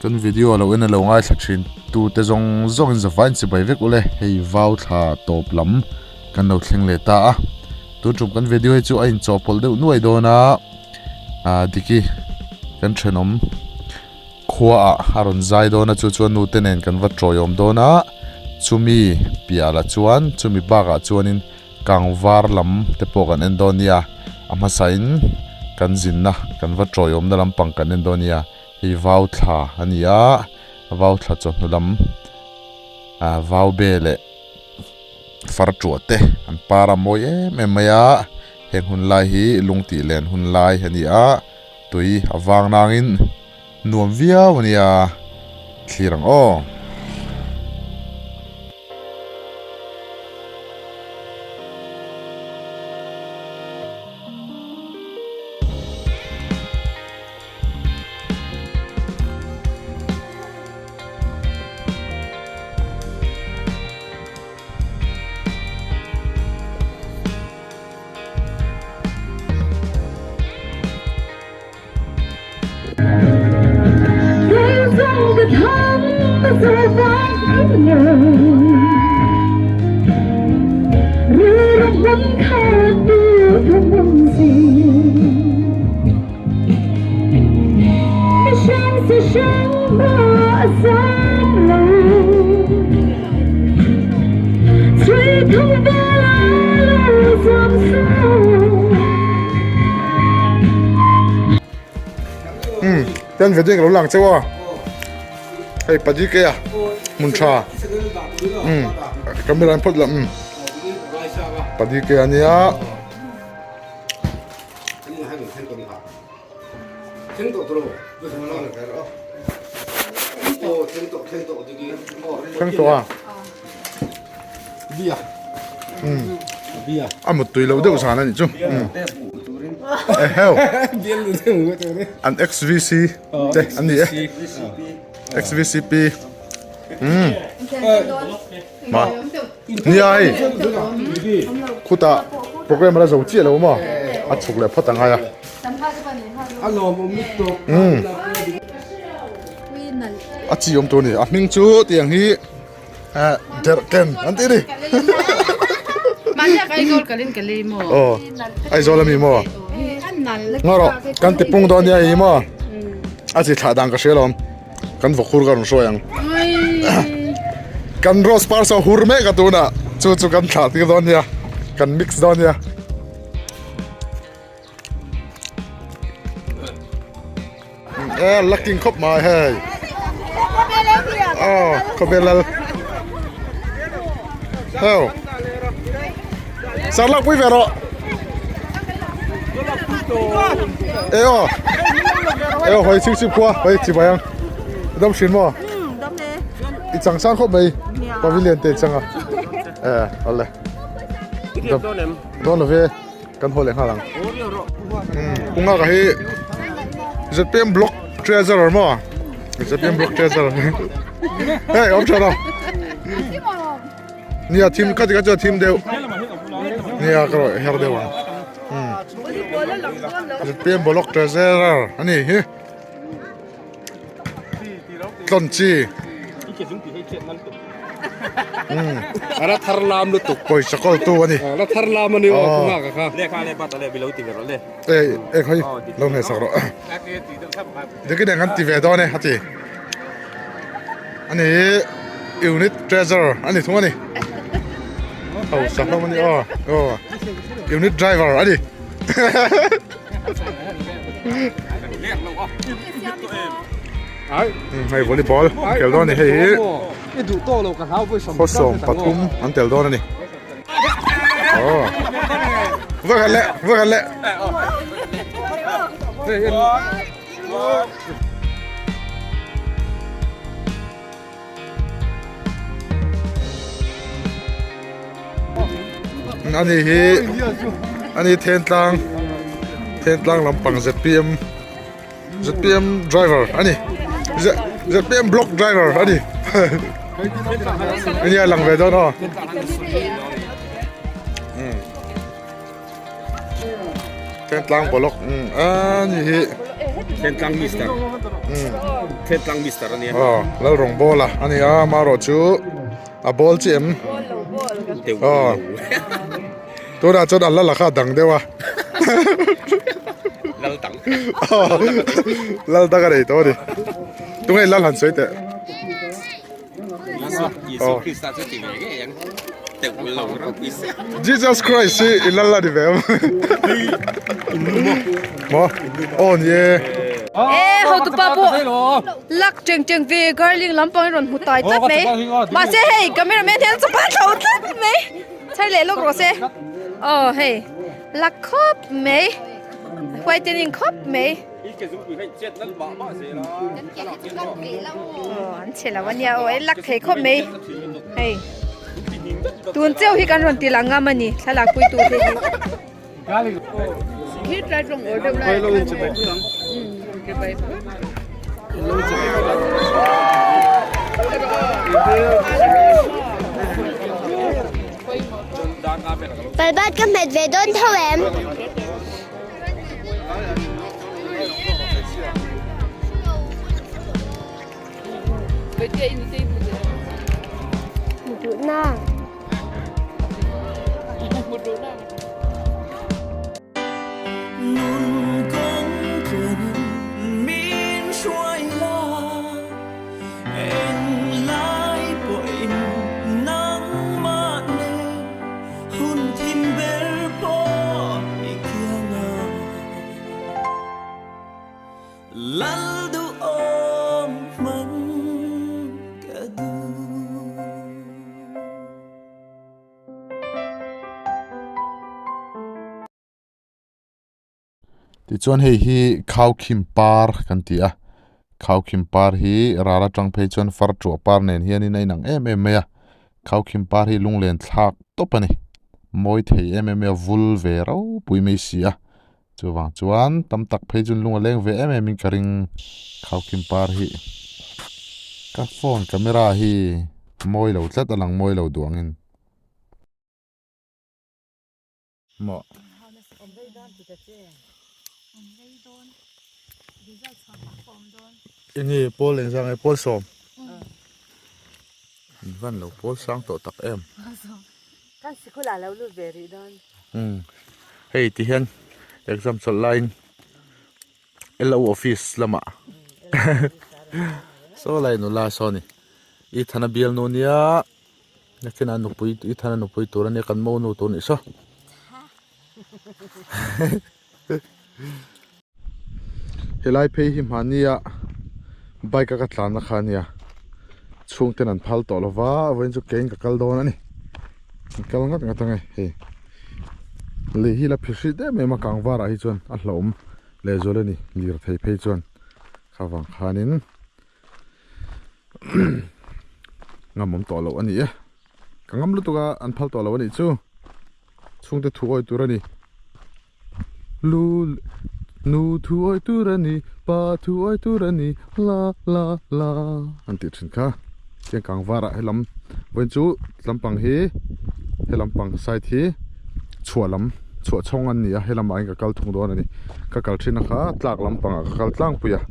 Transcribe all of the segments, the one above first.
Kan video a lo en a lo ngaithla thin tu te zawng zawng in zavai in chibai vek ule hei vau thla tawp lam kan lo thleng leh ta a tun tum kan video hi chu a in chawhpawlh deuh nuai dawn a ah diki kan thenawm khua ah a rawn zai dawn a chu chuan nu te nen kan va tawiawm dawn a chumi piah lah chuan chumi bakah chuanin kang var lam te pawh kan en dawn nia a hmasa in kan zinna kan va tawiawmna lampang kan en dawn nia hei vau thla a ni a vau thla chawhnu lam ah vau be leh far tuah te an par a mawi em em mai a heng hun lai hi lung tih len hun lai a ni a tui a vang nangin nuam viau a nia thlir ang aw. Um ten video ka lo lang cheu a hei padi ke a hmun tha um camera an phawt la um padi ke ania. Thleng tawh a a mut tui loh deuh zan a nih chu eheu an xvc te an ni e xvcp ma nia hei khutah program a la zo chiah lo maw a chhuk leh phawt angai a a chi awm tur a ni a hming chu tiang hi derh ken an tih a ni aw Aizawl ami maw ngaw rawh kan ti pung dawn nia hi maw a chi thlah dan ka hria lawm. Kan vawkhur ka rawn hruai ang. Kan rose par saw hur mek a tunah chu chu kan thlah tir dawn nia kan mix dawn nia. E lucking khawp mai hei. Oh khawbel lal. Heo. Sarlak pui ve rawh. E aw. E aw hoi chim chim khua hoi chi bai ang. Dam hrin mo. I chang sang khop mai. Pavilion te changa. E alle. Don love kan ho le nga lang. Punga ka hi ZPM block treasurer mo. ZPM block treasurer. Hey, om chana. Nia thim ka tika chuan thim deuh nia ka rawh her deuh ang zpm block treasurer a ni hi tlawn chi ara thar lam lutuk pawisa kawl tu a ni ara thar lam a ni aw ka nghak a kha e e khawi lo hne sak rawh dikin eng an ti ve dawn e a ti. Ani unit treasurer ani thung ani hausa hlawm ani aw aw unit driver ani hei volleyball an tel dawn ani hei hi khawsawm pathum an tel dawn ani aw va khat leh va khat leh. Ani hi ani Thentlang Thentlang lampang zpm zpm driver ani zpm block driver ani ania lang ve dawn aw Thentlang block ani hi Thentlang mister Thentlang mister ania aw Lalrawngbawla ani a amaherawhchu a bawl chi em aw tunah chuan a la la kha a dang deuh a lal dang lal dang a nei tawh a ni tunge lal han sawi teh Jesus Christ hi i lal a ni ve em maw aw ni e e hotupa pawh lak cheng cheng ve garling lampang hi rawn hmu tai tlat mai mahse hei cameraman hian chupa thlo tlat mai chhar leh lawk rawh se aw hei lak khawp mai whitening khawp mai aw an chhe lo ania aw e lak thei khawp mai hei tun cheu hi kan rawn ti lang ngam ani thlalak pui tur te hi. Palbat ka hmet ve dawn tho em? Tichuan hei hi khaukhim par kan ti a khaukhim par hi ral atang phei chuan far tuah par nen hianin a inang em em mai a khaukhim par hi lunglen thlak tawp a ni mawi thei em em mai a vul ve ropui mai si a chuvang chuan tam tak phei chuan lung a leng ve em em in ka ring khaukhim par hi ka phone camera hi mawi lo tlat a lang mawi lo duh angin. Maw. Enge pawl engzah nge pawl sawm an van lo pawl sang tawh tak em kan sikul ah lo lut ve rih dawn umm hei ti hian exam chawlh laiin L_O office lamah saw lai nula saw ni i thana bial nu nia. Nakinah nupui i thana nupui tur ania kan mo nu tur nih saw. Helai phei hi hmahnia bike a ka tlan na kha ania chhungten an phal tawh lova vawiin chu kein ka kal dawn a ni an kal ngat ngat ang e hei lei hi la phihrit em em a kangvar ah hi chuan a hlauhawm lehzual a ni lirthei phei chuan kha vang khanin. Ngam awm tawh loh a ni e ka ngam lutuk a an phal tawh loh a nih chu chhungte thu awi tur a ni lu nu thu awi tur a ni pa thu awi tur a ni la la la an tih thin kha chiang kang varah helam vawiin chu lampang hi helam pang side hi chhuah lam chhuah chhawng an ni a helamah hian ka kal thung dawn a ni ka kal thin a kha tlak lampangah ka kal tlangpui a.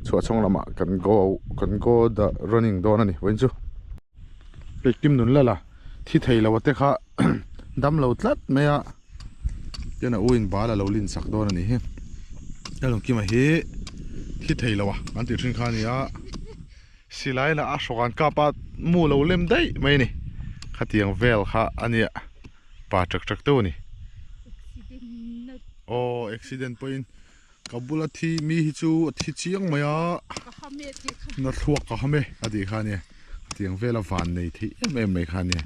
Chhuah chhawng lamah kan go kan go the running dawn a ni vawiin chu. Hei kim nun lala thi thei lo te kha dam lo tlat mai a tian a u in bal a lo lin sak dawn a ni hi. Hello kima hi thi thei lo a kan tih thin kha a ni a silai lah a hrawk an kap a mu lo lem daih mai a ni khatiang vel kha a nia pa ṭek ṭek deuh a ni. Aw accident pawhin. Ka bula thi mi hi chu a thi chiang mai a na thluak ka ham e a tih kha ania tiang vela van nei theih em em mai kha ania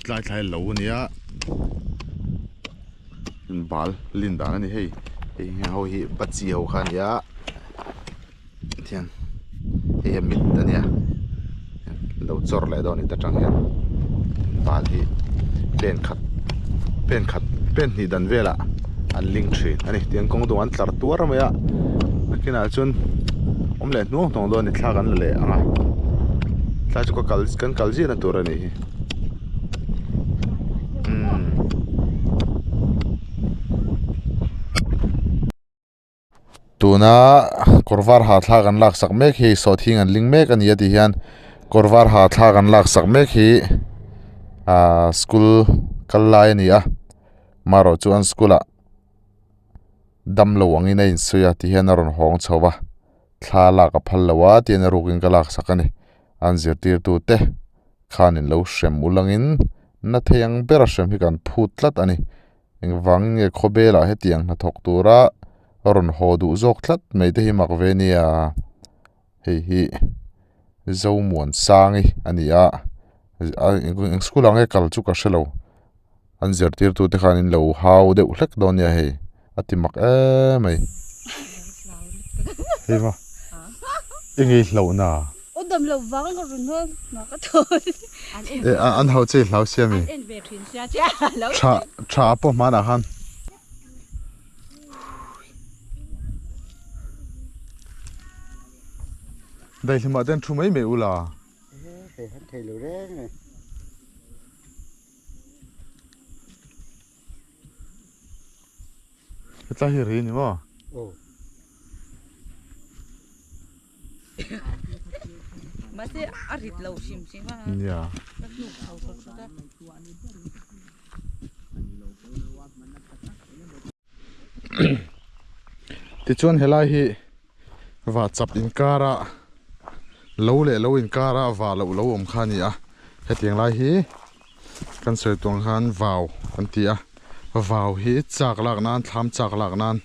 tlai thlai lo ania bal lin dan ani hei hei ho hi bachi ho kha ania. Tiang hei hi a mit a nia lo chawr leh dawn a ni ta tang hian bal hi pen khat pen khat pen hnih dan velah an ling thin a ni tiang kawng dawh an tlar tuar mai a nakinah chuan awm leh hnuang hnuang dawn a ni thla kan la leh ang a tlai chu ka kal kan kal ziahna tur a nih hi umm. Tuna kawr var ha thla kan lak sak mek hi sawhthing an ling mek a ni a tih hian kawr var ha thla kan lak sak mek hi ahh school kal lai a ni a marawh chu an school ah damlo angin a insawi a ti hian a rawn hawng chho va thla lak a phal lo a tiin a rukin ka lak sak a ni an zirtirtu te khanin lo hrem ulangin na thei ang bera hrem hi kan phut tlat a ni. Engvangin nge khawvelah hetiang hnathawk tura rawn haw duh zawk tlat mai te hi mak ve nia. Hei hi Zomuansangi a ni a, eng school ah nge kal chu ka hrelo. An zirtirtu te khan in lo hau deuh hlek dawn nia hei a ti mak em mai. Hei va enge i hlauhna? Aw dam loh vang ka rawn hnawl hna ka thawn. E an hau che i hlau sia mi? Tha tha a pawh hmanah khan. Daihlimah te an thu mai mai ula. Hetlai hi ri a ni maw? Mahse a rit lo hrim hrim a. Nia. Ka hnuk chho thawt thawt a. Tichuan helai hi vahchap inkara lo leh lo inkara vah loh lo awm kha a ni a. Hetiang lai hi kan sawi tuang khan vau an ti a. Vau hi chak lak nan thlam chak lak nan.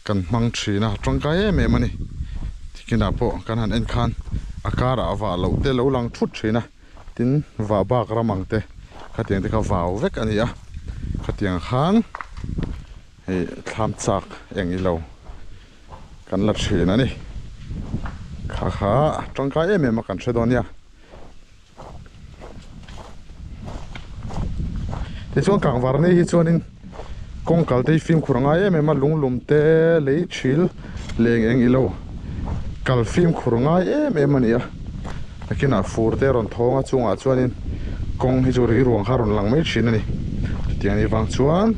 kan hmang thin a tangkai em em a ni tikinah pawh kan han en khan a karah a vah loh te lo lang thut thin a tin vah bak ram ang te khatiang te kha vau vek a ni a khatiang khan hei thlam chak eng ilo kan la thin a ni kha kha tangkai em em a kan hre dawn nia. Tichuan kangvar nei hi chuanin kawng kal te hi fimkhur a ngai em em a lunglum te lei thil leng eng ilo kal fimkhur ngai em em a ni a nakinah fur te a rawn thawng a chungah chuanin kawng hi chu rih ruang kha a rawn lang mai thin a ni chutiang anih vang chuan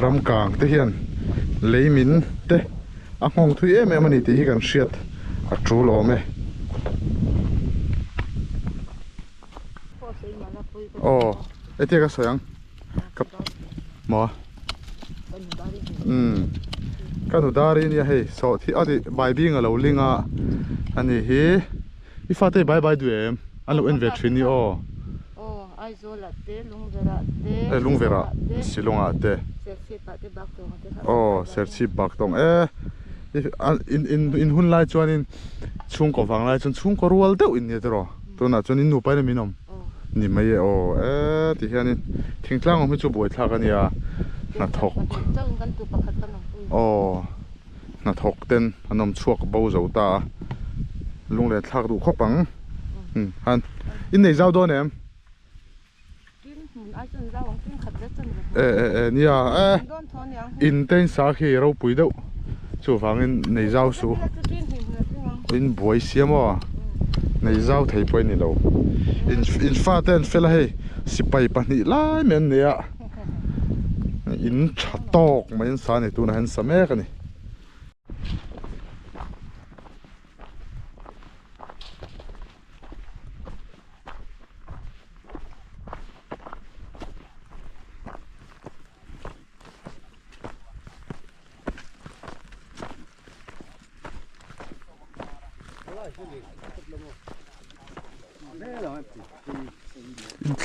ram kang te hian lei min te A nghawng thui em em a ni tih hi kan hriat a tul awm e. Aw hetia ka sawi ang ka maw umm ka nu dar hi nia hei sawh thi a ti bai bing a lo ling a ani hi i fate hi bai bai duh em an lo en ve thin ni aw. E Lungverah Shillong-ah te aw Serchhip Baktawng e in in in hun lai chuanin chhungkaw vang lai chuan chhungkaw rual deuh in nia tiraw tunah chuan in nupa in a min awm ni mai e aw e ti hianin thingtlang awm hi chu buaithlak a nia hnathawk aw hnathawk ten an awm chhuak bo zo ta a lunglen thlak duh khawp ang han in nei zau dawn em. E e e nia e in te in sa khi ropui deuh chuvangin nei zau suh in buai sia maw nei zau thei pawh a ni lo in in fate an fel a hei sipai pahnih lai mai an nei a in tha tawk mai an sa a ni tunah hian sa mek a ni.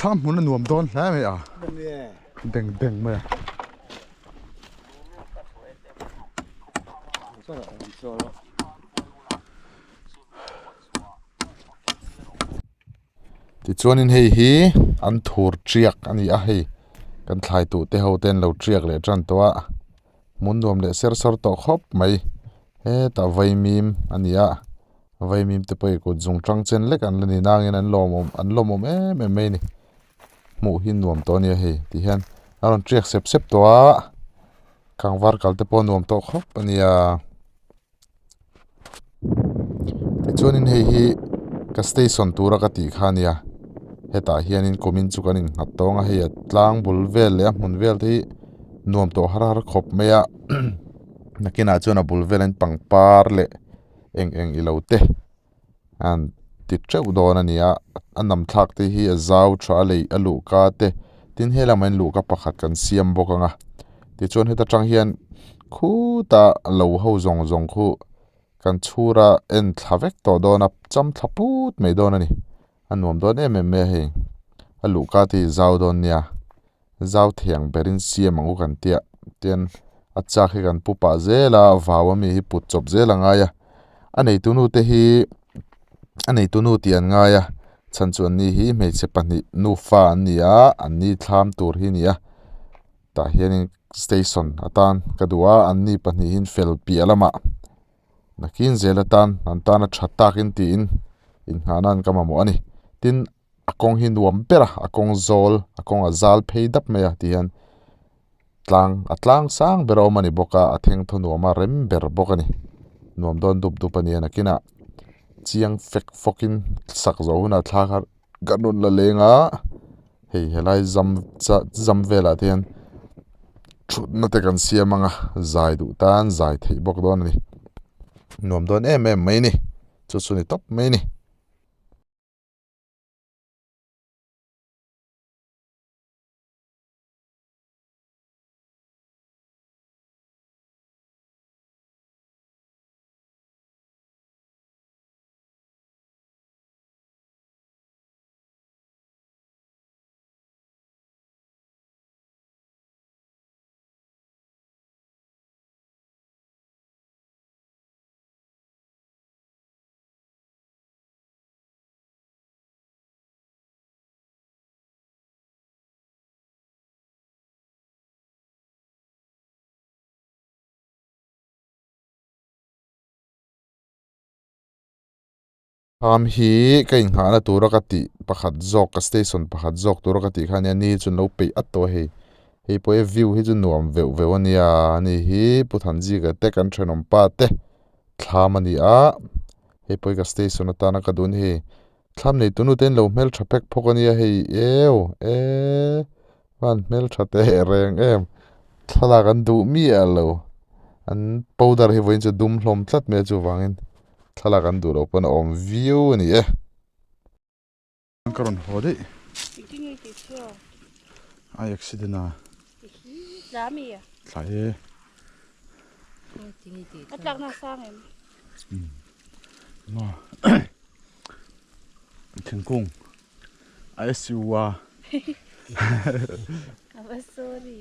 Thlam hmun a nuam dawn hle mai a beng beng mai a. Tichuanin hei hi an thur tiak a ni a hei kan thlai tuh te ho te an lo tiak leh tan tawh a hmun nuam leh ser sawr tawh khawp mai hetah vaimim a ni a. Vaimim te pawh hi kut zung tang chen lek an la ni nangin an lawmawm an lawmawm em em mai a ni hmuh hi nuam tawh a nia hei ti hian a rawn tiak sep sep tawh a kangvar kal te pawh a nuam tawh khawp a nia tichuanin hei hi ka station tura ka tih kha a nia hetah hianin kumin chu kan innghat tawng a hei a tlang bul vel leh a hmun vel te hi nuam tawh har har khawp mai a nakinah chuan a bul velah hian pangpar leh. eng eng ilo te an ti teuh dawn a ni a a nam thlak te hi a zau tha a lei a luhka te tin helamah hian luhka pakhat kan siam bawk ang a tichuan heta tang hian khutah lo ho zawng zawng khu kan chhur a en thla vek tawh dawn a cham thla put mai dawn a ni a nuam dawn em em mai a hei a luhka te hi zau dawn nia. Zau thiang berin siam ang u kan tia tian a chak hi kan pu pah zel a vau ami hi put chawp zel a ngai a a neitu nu te hi a neitu nu tih an ngai a chhan chu an ni hi hmeichhe pahnih nufa an ni a an ni thlam tur hi a ni a tah hianin station atan ka duh a an ni pahnih hi fel piah lamah nakin zel atan an tana tha takin tiin inngahna an ka mamawh a ni tin. a kawng hi nuam ber a a kawng zawl a kawng a zal phei dap mai a tihian tlang a tlang sang ber a awm a ni bawk a a thengthaw nuam a rem ber bawk a ni nuam dawn dup dup a ni a nakinah chiang fek fawkin sak zawh hunah thla kha kan rawn la leng a hei helai zam zam velah te hian thutna te kan siam ang a zai duh tan zai theih bawk dawn a ni nuam dawn em em mai a ni chu chu ni tawp mai a ni. Tham hi ka inghahna tura ka tih pakhat zawk ka station pakhat zawk tura ka tih kha ania ni chu an lo peih at tawh a hei hei pawh hi view hi chu nuam veuh veuh ania ani hi Pu Thanzika te kan thenawm pa te thlam a ni a. Hei pawh hi ka station atana ka duh a ni hei thlam nei tunu te an lo hmeltha phek phawk a nia hei eu e van hmeltha teh reng em thlalak an duh miah lo an powder hi vawiin chu dum hlawm tlat mai a chuvangin thlalak an duh loh pawn a awm viau a ni e. Ka rawn haw daih. Ai accident a. Tla e. A tlak na sang em. Ma. Thingkung. A SU a. Ava sorry.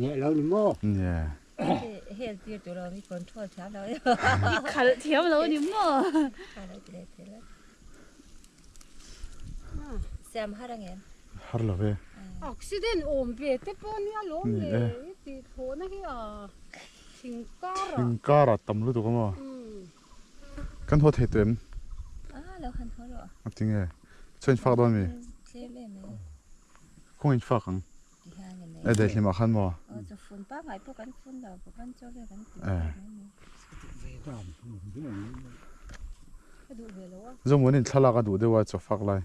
Nhẹ lo ni maw? Yeah. Hel tir tur lo mi control thiam lo. I khalh thiam lo ni maw? Siam har angem? Har lo ve. Accident awm ve te pawh nia lawm le i tih thlawhna hi a thing kar ah. Thing kar ah tam lutuk a maw? Kan haw thei tawh em? A lo han haw rawh. A tinge? Chuan in fak dawn mi? Tlem em e. Kawng in fak ang. E daihlim ah khan maw? Aw chu fun pangngai pawh kan fun lo kan chaw vel kan ti Zomuan in thlalak a duh deuh a chaw fak lai.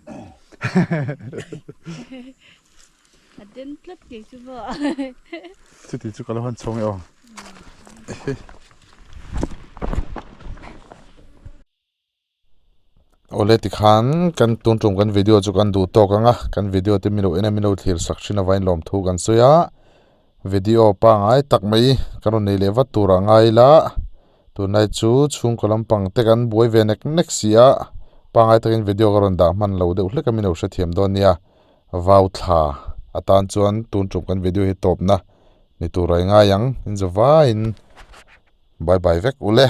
A den tlat ngei chu maw. Chuti chu ka lo han chhawng e aw. Awle tikhan kan tun tum kan video chu kan duh tawk ang a kan video te milo en a milo thlir sak thin avangin lawmthu kan sawi a video pangngai tak mai kan rawn nei leh vat tur ah ngai ila tunlai chu chhungkaw lampang te kan buai ve nek nek si a pangngai takin video ka rawn dah hman lo deuh hlek a milo hrethiam dawn nia vau thla atan chuan tun tum kan video hi tawpna ni tur a i ngai ang in zavaiin bye bye vek ule.